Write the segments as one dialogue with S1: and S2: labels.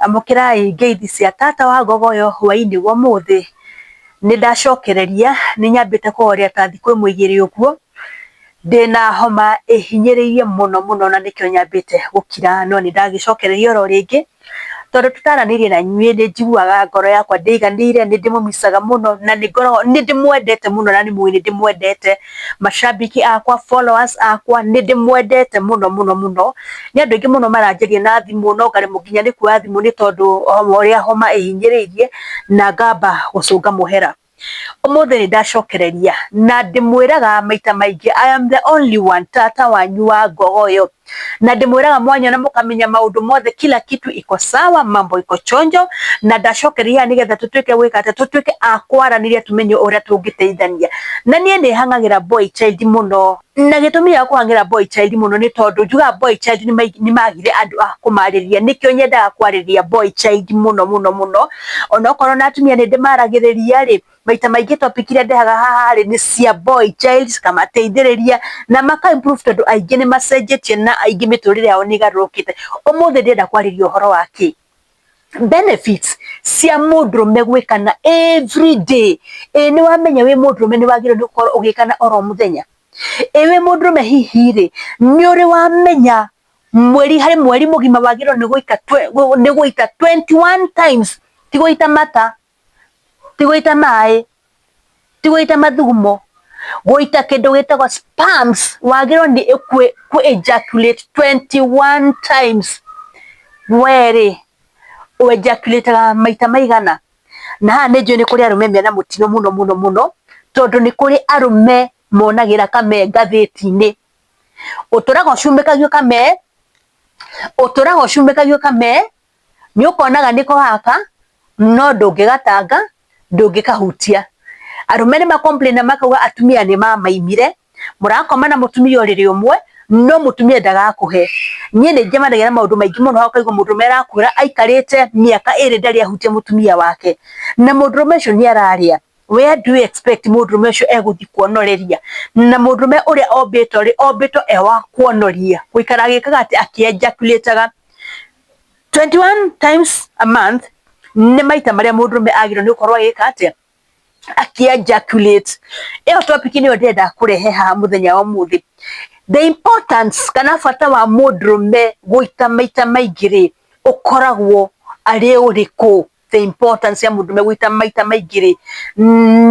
S1: Amũkĩrai ngeithi cia tata wa Ngogoyo hwainĩ wa ũmũthĩ. Nĩ ndacokereria, nĩ nyambĩte kũhoria ta thikũ ĩmwe igĩrĩ ũguo, ndĩna homa ĩhinyĩrĩirie mũno mũno na nĩkĩo nyambĩte gũkira, no nĩ ndagĩcokereria oro rĩngĩ, tondũ tũtaranĩirie na inyuĩ nĩ njiguaga ngoro yakwa ndĩiganĩire, nĩ ndĩmũmicaga mũno na nĩ ngoragwo, nĩ ndĩmwendete mũno na nĩ mũĩ nĩ ndĩmwendete. Mashabiki akwa, followers akwa, nĩ ndĩmwendete mũno mũno mũno. Nĩ andũ aingĩ mũno maranjaria na thimũ no ngaremwo nginya nĩ kuoya thimũ nĩ tondũ wa ũrĩa homa ĩhinyĩrĩirie na ngamba gũcũnga mũhera. Ũmũthĩ nĩ ndacokereria na ndĩmwĩraga maita maingĩ, I am the only one, tata wanyu wa Ngogoyo. Na ndĩmwĩraga mwanyona mũkamenya maũndũ mothe, kila kitu iko sawa, mambo iko chonjo. Na ndacokereria nĩgetha tũtuĩke gwĩka atĩa, tũtuĩke a kwaranĩria tũmenye ũrĩa tũngĩteithania. Na niĩ nĩ hang'agĩra boy child mũno. Na gĩtũmi gĩa kũhang'ĩra boy child mũno nĩ tondũ njugaga boy child nĩ magire andũ a kũmarĩria, nĩkĩo nyendaga kwarĩria boy child mũno mũno mũno. Onokorwo na atumia nĩ ndĩmaragĩrĩria rĩ, maita maingĩ topic iria ndehaga haha rĩ, nĩ cia boy child, cikamateithĩrĩria na maka improve, tondũ aingĩ nĩ macenjetie na aingĩ mĩtũrĩre yao nĩ ĩgarũrũkĩte. Ũmũthĩ ndĩrenda kwarĩria ũhoro wa kĩ? Benefits cia mũndũrũme gwĩkana every day. Ĩ nĩ wamenya wĩ mũndũrũme nĩ wagĩrĩirwo nĩ gũkorwo ũgĩkana oro mũthenya? Ĩ wĩ mũndũrũme hihi rĩ, nĩ ũrĩ wamenya mweri harĩ mweri mũgima wagĩrĩirwo nĩ gũita 21 times, ti gũita mata, ti gũita maĩ, ti gũita mathugumo, gũita kĩndũ gĩtagwo sperms, wagĩrĩirwo nĩ kũ ejaculate 21 times. We rĩ, ũ ejaculate maita maigana? Na haha nĩ njũĩ nĩ kũrĩ arũme mena mũtino mũno mũno mũno, tondũ nĩ kũrĩ arũme monagĩra kame ngathĩti-inĩ. Ũtũraga ũcumĩkagio kame, ũtũraga ũcumĩkagio kame, nĩ ũkonaga nĩko gaka, no ndũngĩgatanga, ndũngĩkahutia. Arũme nĩ ma complain makauga atumia nĩ mamaimire, mũrakoma na mũtumia ũrĩrĩ ũmwe, no mũtumia ndagakũhe. Niĩ nĩ njemanagia na maũndũ maingĩ mũno haha ũkaigua mũndũrũme arakwĩra aikarĩte mĩaka 2 ndarĩ ahutia mũtumia wake, na mũndũrũme ũcio nĩ ararĩa. Where do you expect mũndũrũme ũcio egũthiĩ kuonoreria? Na mũndũrũme ũrĩa ombĩtwo rĩ, ombĩtwo e wa kuonoria, gũikara agĩkaga atĩ akĩ-ejaculate-aga 21 times a month nĩ maita marĩa mũndũrũme agĩrĩirwo nĩ gũkorwo agĩka atĩa, akĩ-ejaculate. Ĩyo topic nĩyo ndĩrenda kũrehe haha mũthenya wa ũmũthĩ. The importance kana bata wa mũndũrũme gũita maita maingĩ rĩ, ũkoragwo arĩ ũrĩkũ? The importance ya mũndũrũme gũita maita maingĩ rĩ,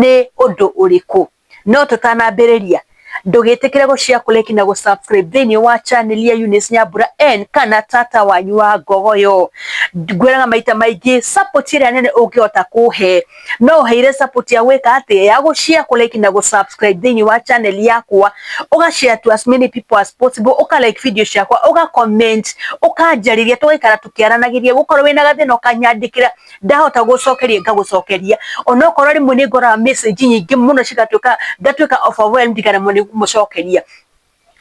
S1: nĩ ũndũ ũrĩkũ? No tũtanambĩrĩria, ndũgĩtĩkĩre gũ share, kũ like na gũ subscribe thĩinĩ wa channel ya Eunice Nyambura N kana tata wanyu wa Ngogoyo. Ngwĩraga maita maingĩ, support ĩrĩa nene ũngĩhota kũhe, no ũheire support ya gwĩka atĩa, ya gũ share, kũ like na gũ subscribe thĩinĩ wa channel yakwa, ũga share to as many people as possible, ũka like video ciakwa, ũga comment, ũkanjarĩria, tũgaikara tũkĩaranagĩria. Gũkorwo wĩna gathĩna ũkanyandĩkĩra, ndahota gũcokeria ngagũcokeria, onokorwo rĩmwe nĩ ngoraga message nyingĩ mũno cigatuĩka ngatuĩka overwhelmed ngaremwo nĩ kũmũcokeria,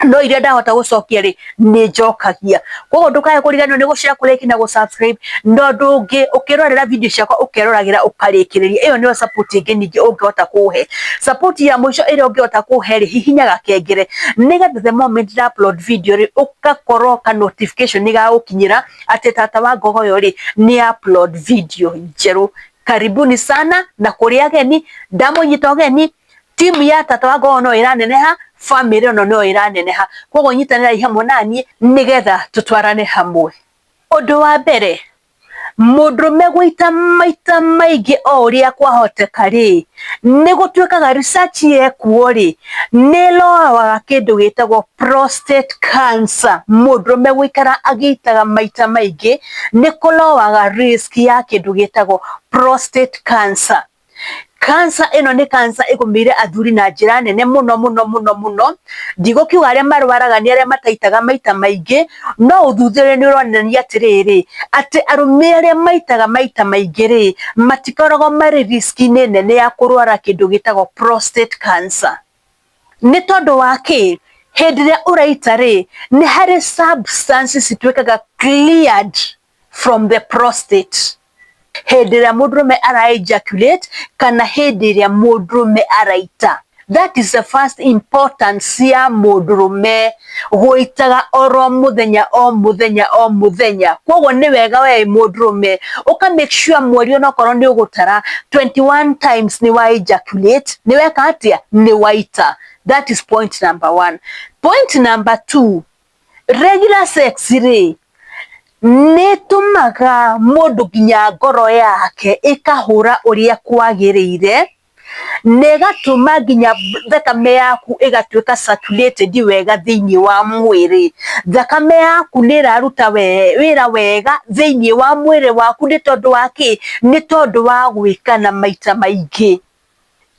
S1: no iria ndahota gũcokia rĩ, nĩ njokagia. Koguo ndũkae kũriganĩrwo nĩ gũ share, kũ like na gũ subscribe. Na ũndũ ũngĩ, ũkĩrorera video ciakwa ũkeroragĩra ũkarĩkĩrĩria, ĩyo nĩyo support ĩngĩ ningĩ ũngĩhota kũhe. Support ya mũico ĩrĩa ũngĩhota kũhe rĩ, hihinya gakengere, nĩgetha the moment nda upload video rĩ, ũgakorwo ka notification nĩ gagũkinyĩra atĩ tata wa Ngogoyo rĩ, nĩ upload video njerũ. Karibuni sana na kũrĩ ageni, ndamũnyita ũgeni. Timu ya tata wa Ngogoyo no ĩraneneha, family ĩno no ĩraneneha, koguo nyitanĩrai hamwe naniĩ nĩgetha tũtwarane hamwe. Ũndũ wa mbere, mũndũrũme gũita maita maingĩ o ũrĩa kwahoteka rĩ, nĩ gũtuĩkaga research yekwo rĩ, nĩ ĩroraga kĩndũ gĩtagwo prostate cancer. Mũndũrũme gũikara agĩitaga maita maingĩ nĩ kũrowaga risk ya kĩndũ gĩtagwo prostate cancer. Cancer ĩno nĩ cancer ĩgũmĩire athuri na njĩra nene mũno mũno mũno mũno. Ndigũkiuga arĩa marwaraga nĩ arĩa mataitaga maita maingĩ, no ũthuthuria nĩ ũronania atĩrĩrĩ, atĩ arũme arĩa maitaga maita maingĩ rĩ, matikoragwo marĩ risk-inĩ nene ya kũrwara kĩndũ gĩtagwo prostate cancer. Nĩ tondũ wa kĩ? Hĩndĩ ĩrĩa ũraita rĩ, nĩ harĩ substances cituĩkaga cleared from the prostate hĩndĩ ĩrĩa mũndũrũme ara ejaculate kana hĩndĩ ĩrĩa mũndũrũme araita. That is the first importance ya mũndũrũme gũitaga oro mũthenya o mũthenya o mũthenya. Koguo nĩ wega we mũndũrũme ũka make sure mweri onokorwo nĩ ũgũtara 21 times nĩ wa ejaculate, nĩ weka atĩa, nĩ waita. That is point number one. Point number two, regular sex rĩ nĩ ĩtũmaga mũndũ nginya ngoro yake ĩkahũra ũrĩa kwagĩrĩire, na ĩgatũma nginya thakame yaku ĩgatuĩka circulated wega thĩinĩ wa mwĩrĩ. Thakame yaku nĩ ĩraruta wĩra wega thĩinĩ wa mwĩrĩ waku. Nĩ tondũ wa kĩ? Nĩ tondũ wa gwĩkana maita maingĩ.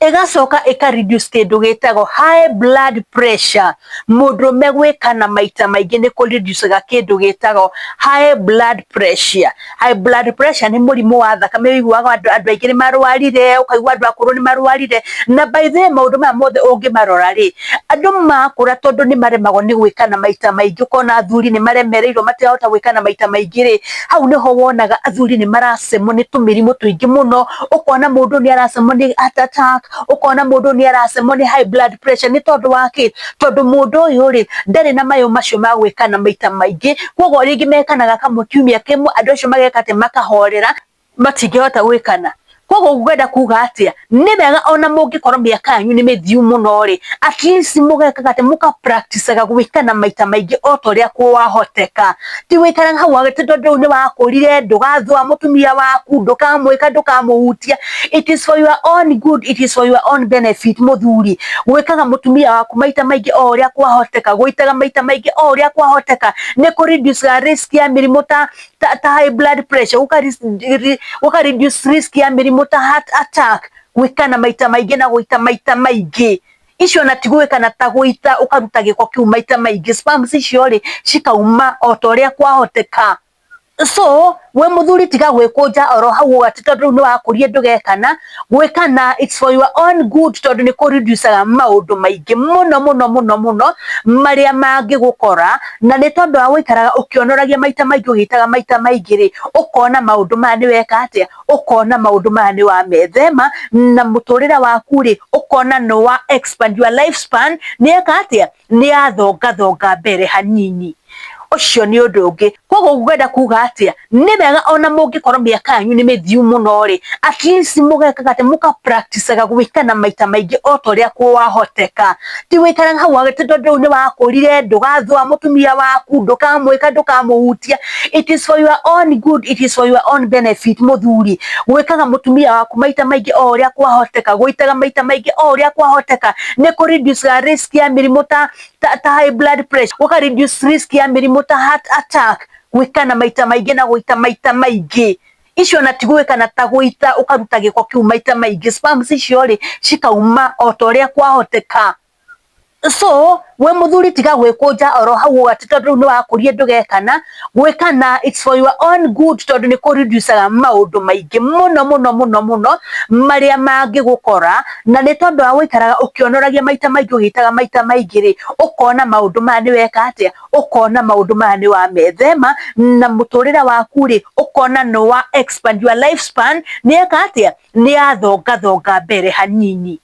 S1: Ĩgacoka ĩka reduce kĩndũ gĩtagwo high blood pressure. Mũndũrũme gwĩkana maita maingĩ nĩ kũ reduce ga kĩndũ gĩtagwo high blood pressure. High blood pressure nĩ mũrimũ wa thakame ũiguaga andũ aingĩ nĩ marwarire, ũkaigua andũ akũrũ nĩ marwarire. Na by the way, maũndũ maya mothe ũngĩmarora rĩ, andũ makũra tondũ nĩ maremagwo nĩ gwĩkana maita maingĩ, ũkona athuri nĩ maremereirwo, matirahota gwĩkana maita maingĩ rĩ, hau nĩho wonaga athuri nĩ maracemwo nĩ tũmĩrimũ tũingĩ mũno. Ũkona mũndũ nĩ aracemwo nĩ heart attack, ũkona mũndũ nĩ aracemwo nĩ high blood pressure. Nĩ tondũ wa kĩ? Tondũ mũndũ ũyũ rĩ, ndarĩ na mayũ macio ma gwĩkana maita maingĩ. Koguo rĩngĩ mekanaga kamwe kiumia kĩmwe, andũ acio mageka atĩ makahorera, matingĩhota gwĩkana. Koguo ngwenda kuga atĩa? Nĩ wega ona mũngĩkorwo mĩaka yanyu nĩ mĩthiu mũno rĩ, at least mũgekaga atĩ mũka practice gwĩkana maita maingĩ o ta ũrĩa kwahoteka. Ti gũikaraga hau atĩ tondũ rĩu nĩ wakũrire, ndũgathũa mũtumia waku, ndũkamwĩka, ndũkamũhutia. It is for your own good, it is for your own benefit. Mũthuri gwĩkaga mũtumia waku maita maingĩ o ũrĩa kwahoteka, gũitaga maita maingĩ o ũrĩa kwahoteka nĩ kũ reduce risk ya mĩrimũ ta high blood pressure, gũka reduce risk ya mĩrimũ ta heart attack. Gwĩkana maita maingĩ na gũita maita maingĩ icio, na ti gwĩkana ta gũita ũkaruta gĩko kĩu maita maingĩ, sperms icio rĩ cikauma o ta ũrĩa kwahoteka. So we mũthuri, tiga gwĩkũnja oro hau atĩ tondũ rĩu nĩ wakũrie ndũgekana. Gwĩkana, it's for your own good, tondũ nĩ kũ reduce maũndũ maingĩ mũno mũno mũno mũno marĩa mangĩgũkora. Na nĩ tondũ wa gũikaraga ũkĩonoragia maita maingĩ, ũgĩitaga maita maingĩ rĩ, ũkona maũndũ maya nĩ weka atĩa, ũkona maũndũ maya nĩ wamethema, na mũtũrĩre waku rĩ, ũkona nĩ wa expand your lifespan, nĩ eka atĩa, nĩ yathongathonga mbere hanini. Ũcio nĩ ũndũ ũngĩ. Koguo ngwenda kuga atĩa? Nĩ wega ona mũngĩkorwo mĩaka yanyu nĩ mĩthiu mũno rĩ, at least mũgekaga atĩ mũka practice gwĩkana maita maingĩ o ta ũrĩa kwahoteka. Ti gũikaraga hau atĩ tondũ rĩu nĩ wakũrire, ndũgathũa mũtumia waku, ndũkamwĩka, ndũkamũhutia. It is for your own good, it is for your own benefit. Mũthuri gwĩkaga mũtumia waku maita maingĩ o ũrĩa kwahoteka, gũitaga maita maingĩ o ũrĩa kwahoteka nĩ kũ reduce risk ya mĩrimũ ta high blood pressure, gũka reduce risk ya mĩrimũ ta heart attack. Gwĩkana maita maingĩ na gũita maita maingĩ icio, na ti gwĩkana ta gũita ũkaruta gĩko kĩu maita maingĩ, sperms icio rĩ cikauma o ta ũrĩa kwahoteka. So we mũthuri, tiga gwĩkũnja oro hau atĩ tondũ rĩu nĩ wakũrie ndũgekana. Gwĩkana, it's for your own good, tondũ nĩ kũ reduce maũndũ maingĩ mũno mũno mũno mũno marĩa mangĩgũkora. Na nĩ tondũ wa gũikaraga ũkĩonoragia maita maingĩ, ũgĩitaga maita maingĩ rĩ, ũkona maũndũ maya nĩ weka atĩa, ũkona maũndũ maya nĩ wamethema, na mũtũrĩre waku rĩ, ũkona nĩ wa expand your lifespan, nĩ eka atĩa, nĩ yathongathonga mbere hanini.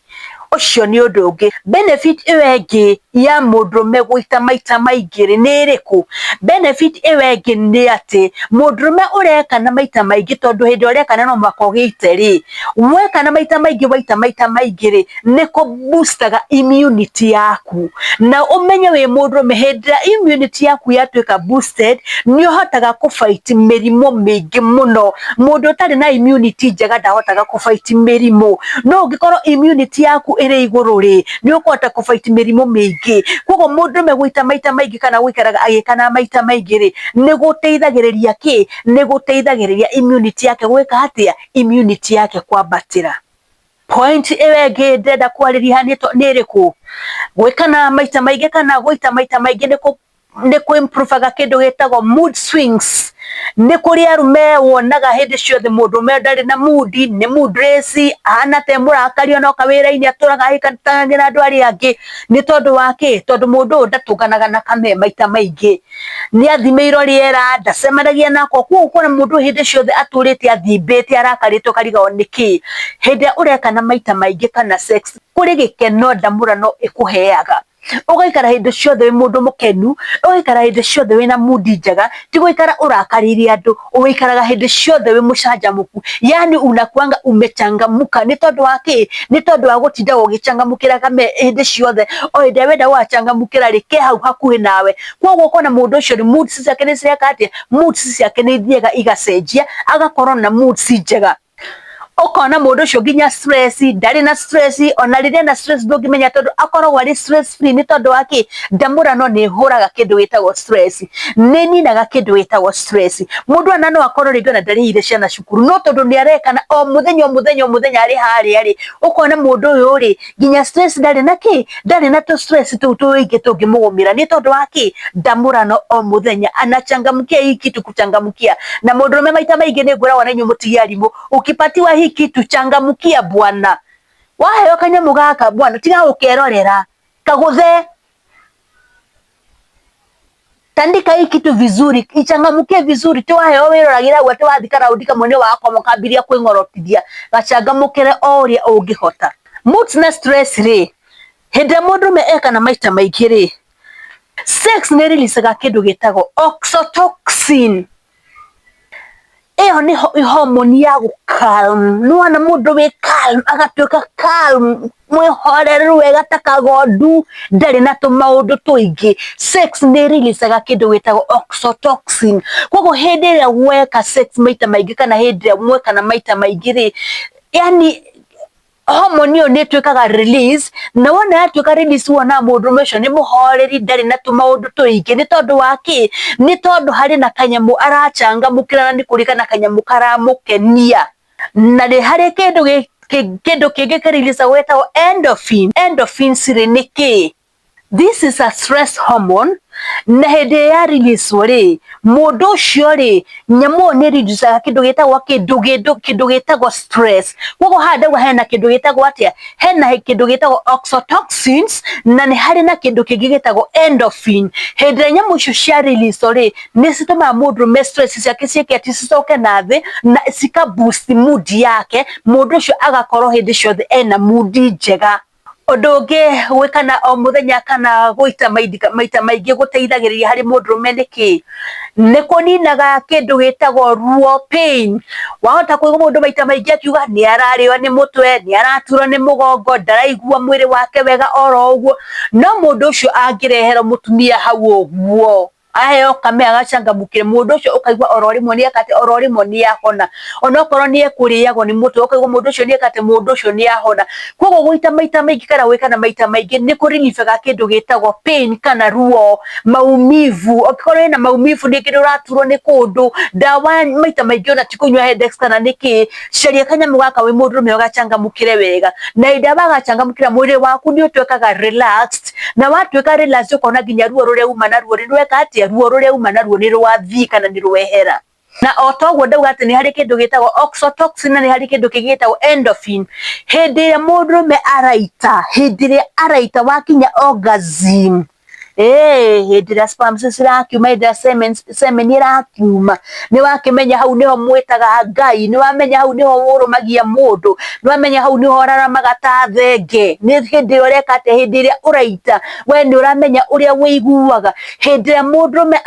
S1: Ũcio nĩ ũndũ ũngĩ. Benefit ĩyo ĩngĩ ya mũndũrũme gũita maita maingĩ rĩ, nĩ ĩrĩkũ? Benefit ĩyo ĩngĩ nĩ atĩ mũndũrũme ũrekana maita maingĩ, tondũ hĩndĩ ĩrĩa ũrekana no mũhaka ũgĩite rĩ, wekana maita maingĩ, waita maita maingĩ rĩ, nĩ kũ boostaga immunity yaku. Na ũmenye wĩ mũndũrũme, hĩndĩ ĩrĩa immunity yaku yatuĩka boosted, nĩ ũhotaga kũ fight mĩrimũ mĩingĩ mũno. Mũndũ ũtarĩ na immunity njega ndahotaga kũ fight mĩrimũ, no ũngĩkorwo immunity yaku ĩrĩ igũrũ rĩ, nĩ ũkũhota kũ fight mĩrimũ mĩingĩ. Koguo mũndũrũme gũita maita maingĩ kana gũikaraga agĩkana maita maingĩ rĩ, nĩ gũteithagĩrĩria kĩ? Nĩ gũteithagĩrĩria immunity yake gwĩka atĩa? Immunity yake kwambatĩra. Point ĩyo ĩngĩ ndĩrenda kwarĩria nĩ ĩrĩkũ? Gwĩkana maita maingĩ kana gũita maita maingĩ nĩ kũ Nĩ kũ improve kĩndũ gĩtagwo mood swings. Nĩ kũrĩ arũme wonaga hĩndĩ ciothe mũndũrũme ndarĩ na mood, nĩ moodless, ahana ta e mũrakaru ona oka wĩra-inĩ atũraga ahĩtanagia na andũ arĩa angĩ. Nĩ tondũ wa kĩ? Tondũ mũndũ ũyũ ndatũnganaga na kamee maita maingĩ. Nĩ athimĩirwo rĩera, ndacemanagia nako, koguo ũkona mũndũ ũyũ hĩndĩ ciothe atũrĩte athimbĩte arakarĩte ũkarigagwo nĩkĩ. Hĩndĩ ĩrĩa ũrekana maita maingĩ kana sex, kũrĩ gĩkeno ndamũrano ĩkũheaga. Ũgaikara hĩndĩ ciothe wĩ mũndũ mũkenu, ũgaikara hĩndĩ ciothe wĩna mood njega, ti gũikara ũrakarĩire andũ, ũikaraga hĩndĩ ciothe wĩ mũcanjamũku, yani unakuanga umechangamka. Nĩ tondũ wa kĩ? Nĩ tondũ wa gũtinda ũgĩcangamũkĩra hĩndĩ ciothe, o hĩndĩ ĩrĩa wenda gũgachangamũkĩra rĩ, ke hau hakuhĩ nawe. Koguo ũkona mũndũ ũcio rĩ, moods ciake nĩ cireka atĩa? Moods ciake nĩ ithiaga igacenjia, agakorwo na moods njega. Ũkona mũndũ ũcio nginya stress, ndarĩ na stress, ona rĩrĩa ena stress ndũngĩmenya tondũ akoragwo arĩ stress free. Nĩ tondũ wa kĩ? Ndamũrano nĩ ĩhũraga kĩndũ gĩtagwo stress, nĩ ĩninaga kĩndũ gĩtagwo stress. Mũndũ ona no akorwo rĩngĩ ona ndarĩhĩire ciana cukuru, no tondũ nĩ arekana o mũthenya o mũthenya o mũthenya arĩ harĩa rĩ, ũkona mũndũ ũyũ rĩ, nginya stress ndarĩ na kĩ? Ndarĩ na tũ stress tũu tũingĩ tũngĩmũgũmĩra. Nĩ tondũ wa kĩ? Ndamũrano o mũthenya anachangamkia hii kitu kuchangamkia. Na mũndũrũme maita maingĩ nĩ ngwĩragwo na inyuĩ mũtige arimũ, ukipatiwa hii kitu changamkia bwana. Waheo kanyamũ gaka bwana, tiga gũkerorera, kagũthe. Tandika hii kitu vizuri, ichangamkie vizuri. Ti waheo wĩroragĩra hau atĩ wathi karaundi kamwe nĩ wakoma ũkambiria kwĩng'orotithia. Gachangamũkĩre o ũrĩa ũngĩhota. Moods na stress rĩ, hĩndĩ ĩrĩa mũndũrũme ekana maita maingĩ rĩ, sex nĩ releasaga kĩndũ gĩtagwo oxytocin. Ĩyo nĩ hormone ya gũ calm. Nĩ wona mũndũ wĩ calm, agatuĩka calm, mwĩhoreru wega ta kagondu, ndarĩ na tũmaũndũ tũingĩ. Sex nĩ releasaga kĩndũ gĩtagwo oxytocin. Koguo hĩndĩ ĩrĩa weka sex maita maingĩ kana hĩndĩ ĩrĩa mwekana maita maingĩ rĩ, yani hormone ĩyo nĩ ĩtuĩkaga release, na wona yatuĩka release wonaga mũndũrũme ũcio nĩ mũhoreri, ndarĩ na tũmaũndũ tũingĩ. Nĩ tondũ wa kĩ? Nĩ tondũ harĩ na kanyamũ arachangamũkĩra na nĩ kũrĩ na kanyamũ karamũkenia. Na nĩ harĩ kĩndũ kĩngĩ kĩ-release-agwo gĩtagwo endorphin. Endorphins rĩ nĩ kĩ? This is a stress hormone, na hĩndĩ ĩrĩa ya release rĩ, mũndũ ũcio rĩ, nyamũ ĩyo nĩ release-aga kĩndũ gĩtagwo kĩndũ gĩtagwo stress. Koguo haha ndauga hena kĩndũ gĩtagwo atĩa? Hena kĩndũ gĩtagwo oxytocins na nĩ harĩ na kĩndũ kĩngĩ gĩtagwo endorphin. Hĩndĩ ĩrĩa nyamũ icio cia release rĩ, nĩ citũmaga mũndũrũme stress ciake ciĩke atĩ cicoke na thĩ na cika boost mood yake, mũndũ ũcio agakorwo hĩndĩ ciothe ena mood njega. Ũndũ ũngĩ gwĩkana o mũthenya kana gũita maita maingĩ gũteithagĩrĩria harĩ mũndũrũme nĩ kĩ? Nĩ kũninaga kĩndũ gĩtagwo ruo, pain. Wahota kũigua mũndũ maita maingĩ akiuga nĩ ararĩo nĩ mũtwe, nĩ araturwo nĩ mũgongo, ndaraigua mwĩrĩ wake wega oro ũguo. No mũndũ ũcio angĩreherwo mũtumia hau ũguo, aheo kame agachangamũkĩre, mũndũ ũcio ũkaigua oro rĩmwe nĩ eka atĩ, oro rĩmwe nĩ ahona. Onokorwo nĩ ekũrĩagwo nĩ mũtwe, ũkaigua mũndũ ũcio nĩ eka atĩ, mũndũ ũcio nĩ ahona. Koguo gũita maita maingĩ kana gwĩkana maita maingĩ nĩ kũ-relieve-aga kĩndũ gĩtagwo pain kana ruo, maumivu. Ũngĩkorwo wĩna maumivu, rĩngĩ nĩ ũraturwo nĩ kũndũ, ndawa maita maingĩ ona ti kũnyua Headache kana nĩkĩ, caria kanyamũ gaka wĩ mũndũrũme ũgachangamũkĩre wega. Na hĩndĩ ĩrĩa wagachangamũkĩra, mwĩrĩ waku nĩ ũtuĩkaga relaxed, na watuĩka relaxed ũkona nginya ruo rũrĩa uma naruo nĩ rweka atĩa? Ruo rũrĩa uma naruo nĩ rwathiĩ kana nĩ rwehera. Na o toguo ndauga atĩ nĩ harĩ kĩndũ gĩtagwo oxytocin na nĩ harĩ kĩndũ kĩngĩ gĩtagwo endorphin. Hĩndĩ ĩrĩa mũndũrũme araita, hĩndĩ ĩrĩa araita wakinya orgasm, hĩndĩ ĩrĩa sperms cirakiuma, hĩndĩ ĩrĩa semen ĩrakiuma, nĩ wakĩmenya hau nĩho mwĩtaga Ngai, nĩ wamenya hau nĩho ũrũmagia mũndũ, nĩ wamenya hau nĩho ũraramaga ta thenge. Nĩ hĩndĩ ĩrĩa ũreka atĩa? Hĩndĩ ĩrĩa ũraita, we nĩ ũramenya ũrĩa wĩiguaga. Hĩndĩ ĩrĩa mũndũrũme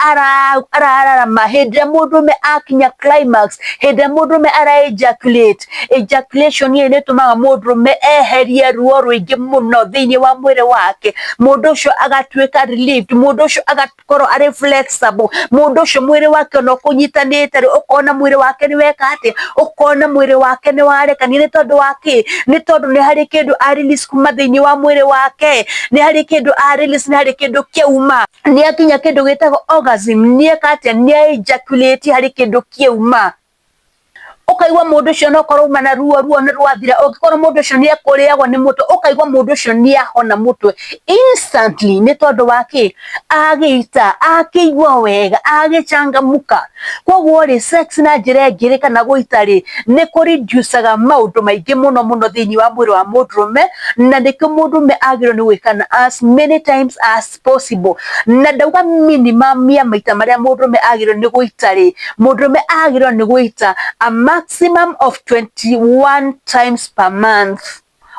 S1: arararama, hĩndĩ ĩrĩa mũndũrũme akinya climax, hĩndĩ ĩrĩa mũndũrũme ara ejaculate, ejaculation ĩyo nĩ ĩtũmaga mũndũrũme eherie ruo rũingĩ mũno thĩinĩ wa mwĩrĩ wake, mũndũ ũcio agatuĩka relieved, mũndũ ũcio agakorwo arĩ flexible, mũndũ ũcio mwĩrĩ wake ona ũkũnyitanĩte rĩ, ũkona mwĩrĩ wake nĩ weka atĩa? Ũkona mwĩrĩ wake nĩ warekania. Nĩ tondũ wa kĩ? Nĩ tondũ nĩ harĩ kĩndũ a release kuma thĩinĩ wa mwĩrĩ wake, nĩ harĩ kĩndũ a release, nĩ harĩ kĩndũ kĩauma. Nĩ akinya kĩndũ gĩtagwo orgasm, nĩ eka atĩa? Nĩ ejaculate, harĩ kĩndũ kĩauma. Ũkaigua mũndũ ũcio onokorwo uma na ruo, ruo nĩ rwathira. Ũngĩkorwo mũndũ ũcio nĩ ekũrĩagwo nĩ mũtwe, ũkaigua mũndũ ũcio nĩ ahona mũtwe instantly. Nĩ tondũ wa kĩ? Agĩita, akĩigua wega, agĩcangamuka. Koguo rĩ, sex na njĩra ĩngĩ rĩ, kana gũita rĩ, nĩ kũ reduce aga maũndũ maingĩ mũno mũno thĩinĩ wa mwĩrĩ wa mũndũrũme, na nĩkĩo mũndũrũme agĩrĩirwo nĩ gwĩka as many times as possible. Na ndauga minimum ya maita marĩa mũndũrũme agĩrĩirwo nĩ gũita rĩ, mũndũrũme agĩrĩirwo nĩ gũita a maximum of 21 times per month.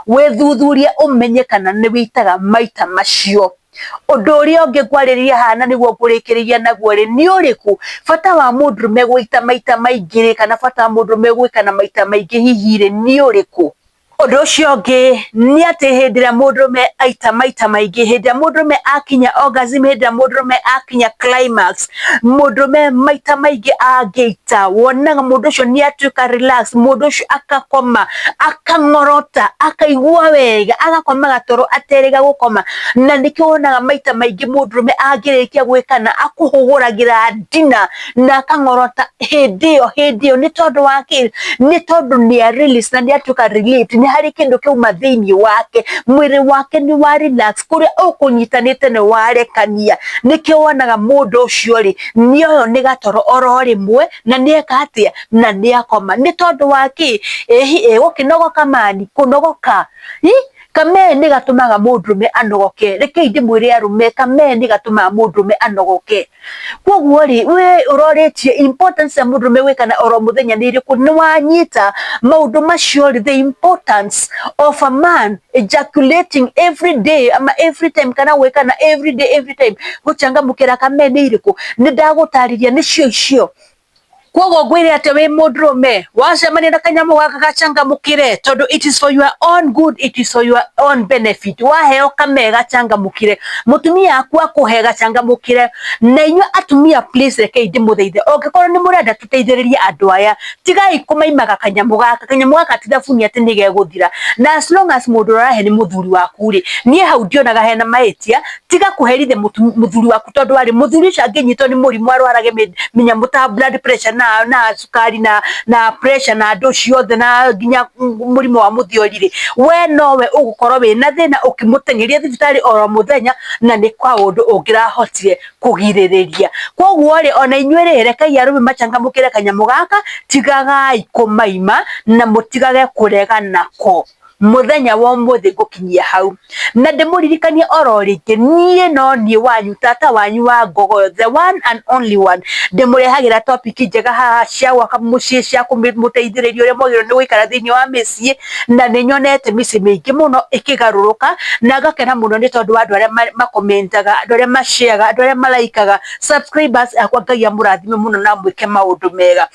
S1: Wĩthuthurie ũmenye kana nĩ wĩitaga maita macio. Ũndũ ũrĩa ũngĩ ngwarĩrĩria haha na nĩguo ngũrĩkĩrĩria naguo rĩ, nĩ ũrĩkũ? Bata wa mũndũrũme gũita maita maingĩ rĩ, kana bata wa mũndũrũme gwĩka na maita maingĩ hihi rĩ, nĩ ũrĩkũ? Ũndũ ũcio ũngĩ nĩ atĩ hĩndĩ ĩrĩa mũndũrũme aita maita maingĩ, hĩndĩ ĩrĩa mũndũrũme akinya orgasm, hĩndĩ ĩrĩa mũndũrũme akinya climax, mũndũrũme maita maingĩ angĩita, wonaga mũndũ ũcio nĩ atuĩka relax, mũndũ ũcio akakoma, akang'orota, akaigua wega, agakoma gatoro aterĩga gũkoma. Na nĩkĩo wonaga maita maingĩ mũndũrũme angĩrĩkia gwĩkana akũhũgũragĩra ndina na akang'orota hĩndĩ ĩyo hĩndĩ ĩyo. Nĩ tondũ wa kĩ? Nĩ tondũ nĩ a release na nĩ atuĩka relieved, nĩ harĩ kĩndũ kĩauma thĩinĩ wake, mwĩrĩ wake nĩ wa relax, kũrĩa ũkũnyitanĩte nĩ warekania. Nĩkĩo wonaga mũndũ ũcio rĩ, nĩoywo nĩ gatoro oro rĩmwe na nĩ eka atĩa? Na nĩ akoma. Nĩ tondũ wa kĩ? Ĩhi ĩgũkĩnogoka mani, kũnogoka kamee nĩ gatũmaga mũndũrũme anogoke. Rekei ndĩmwĩre arũme, kamee nĩ gatũmaga mũndũrũme anogoke. Koguo rĩ, we ũrorĩtie importance ya mũndũrũme gwĩkana oro mũthenya nĩ ĩrĩkũ? Nĩ wanyita maũndũ macio rĩ, the importance of a man ejaculating every day ama every time, kana gwĩkana every day every time, gũcangamũkĩra kamee nĩ irĩkũ? Nĩ ndagũtarĩria nĩcio icio. Koguo ngwĩre atĩ wĩ mũndũrũme wacemania na kanyamũ gaka gacangamũkĩre, tondũ it is for your own good, it is for your own benefit. Waheo kamee gacangamũkĩre, mũtumia aku akũhe gacangamũkĩre. Na inyuĩ atumia, please, rekei ndĩmũthaithe, ũngĩkorwo nĩ mũrenda tũteithĩrĩrie andũ aya, tigai kũmaimaga kanyamũ gaka. Kanyamũ gaka ti thabuni atĩ nĩ gegũthira. Na as long as mũndũ ũrahe nĩ mũthuri waku rĩ, niĩ hau ndionaga hena mahĩtia. Tiga kũherithia mũthuri waku, tondũ warĩ mũthuri ũcio angĩnyitwo nĩ mũrimũ arwarage mĩnyamũ ta blood pressure na cukari na pressure na andũ ciothe na nginya mũrimũ wa mũthiori rĩ, we nowe ũgũkorwo wĩna thĩna ũkĩmũteng'eria thibitarĩ oro mũthenya, na nĩ kaũndũ ũngĩrahotire kũgirĩrĩria. Koguo rĩ, ona inyuĩ rĩ, rekei arũme macangamũkĩre kanyamũ gaka, tigagai kũmaima na mũtigage kũrega nako. Mũthenya wa ũmũthĩ ngũkinyia hau na ndĩmũririkanie oro rĩngĩ, niĩ no niĩ wanyu, tata wanyu wa Ngogoyo, the one and only one. Ndĩmũrehagĩra topic njega haha cia gwaka mũciĩ, cia kũmũteithĩrĩria ũrĩa mwagĩrĩirwo nĩ gũikara thĩinĩ wa mĩciĩ, na nĩ nyonete mĩciĩ mĩingĩ mũno ĩkĩgarũrũka, na ngakena mũno nĩ tondũ wa andũ arĩa makomentaga, andũ arĩa mashareaga, andũ arĩa malaikaga, subscribers akwa. Ngai amũrathime mũno na mwĩke maũndũ mega.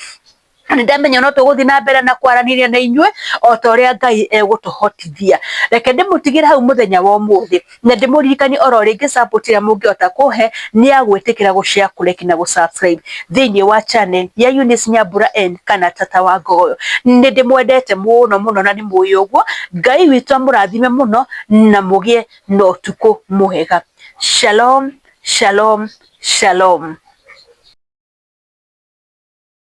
S1: Nĩ ndamenya no tũgũthiĩ na mbere na kwaranĩria na inyuĩ o ta ũrĩa Ngai egũtũhotithia. Reke ndĩmũtigĩre hau mũthenya wa ũmũthĩ na ndĩmũririkanie oro rĩngĩ, support ĩrĩa mũngĩhota kũhe nĩ ya gwĩtĩkĩra gũ-share, kũ-like na gũ-subscribe thĩinĩ wa channel ya Eunice Nyambura N kana Tata wa Ngogoyo. Nĩ ndĩmwendete mũno mũno na nĩ mũĩ ũguo. Ngai witũ amũrathime mũno na mũgĩe na ũtukũ mwega. Shalom, shalom, shalom.